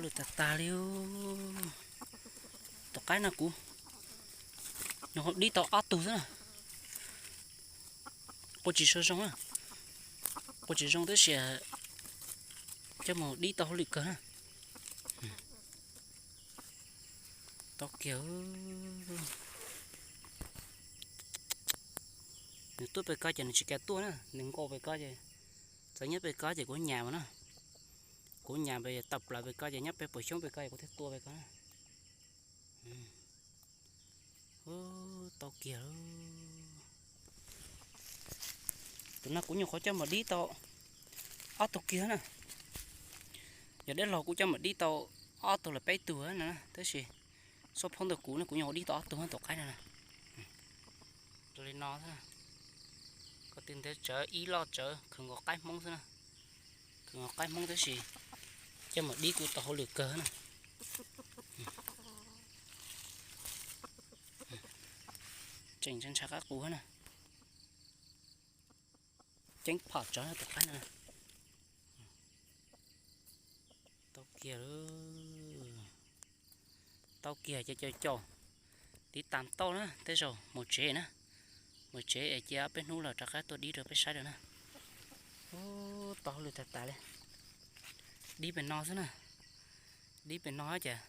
Lwm tag tag li. Tom qaib no kuv nyuam qhuav dib tau ob tug xwb na. Qua tsis zoo zoo na, qua tsis zoo tab sis coj mus dib tau hauj lwm kawg na. Tau kiag. Nws tuaj pem ko ces nws tsis kam tuaj na, nws nkaus pem ko ces, txawm nyob pem ko ces kuv nyas mas na. Kuv nyas pem tawm plaws pem ko ces nyob pem puas xyoob pem ko es kuv thiaj tua pem ko na. Tau kiag. Tus no kuv nyuam qhuav coj mus dib tau ob tug kiag na. Yog deb los kuv coj mus dib tau ob tug los peb tug no na, tab sis xub phob ntawm kuv ne kuv nyuam qhuav dib tau ob tug tom qaib no na. Li no, ko tw ntev tsawv ib loj tsawv khwv nkaus qaib Hmoob xwb na. Khwv nkaus qaib Hmoob tab sis coj mus dib kuj tau hauj lwm kawg na. Tseem ntshav ntshav qab qus na. Ceeb phom tsawv tom qaib no. Tau kiag, tau kiag ces caum caum, tiv tas tau na, tej zaum mus tsev na, mus tsev es cia ob peb hnub los rov qab tuaj dib rau peb saib rau na. Ub, tau hauj lwm tag tas li. Dib pem no xwb na, dib pem no ces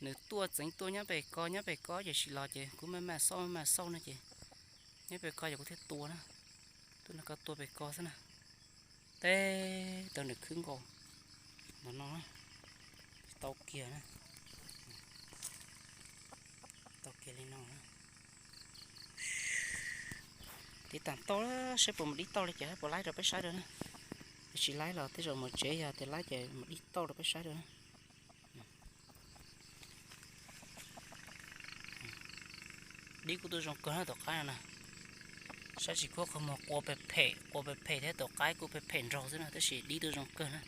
nws tuaj txeev tuaj nyob pem ko nyob pem ko ces tsis los ces kuv maj maj xauj maj maj xauj no ces nyob pem ko ces kuv thiaj tua na. Tuaj no ko tua pem ko xwb na. Teb tau nws khwb nkaus npaum no na. Tau kiag na. Tau kiag li no na. Tiv tas tau, saib puas mus dib tau li ces puas laib rau peb saib rau na. Yog tsis laib los tej zaum mus tsev, yog tias laib ces mus dib tau rau peb saib rau na. Dib kuj tuaj zoo kawg na tom qab no na. Saib tsis khuab qhov muag qua pem phem, qua pem phem thiab tom qaib kuj pem phem nraug xwb na, tab sis dib tuaj zoo kawg na.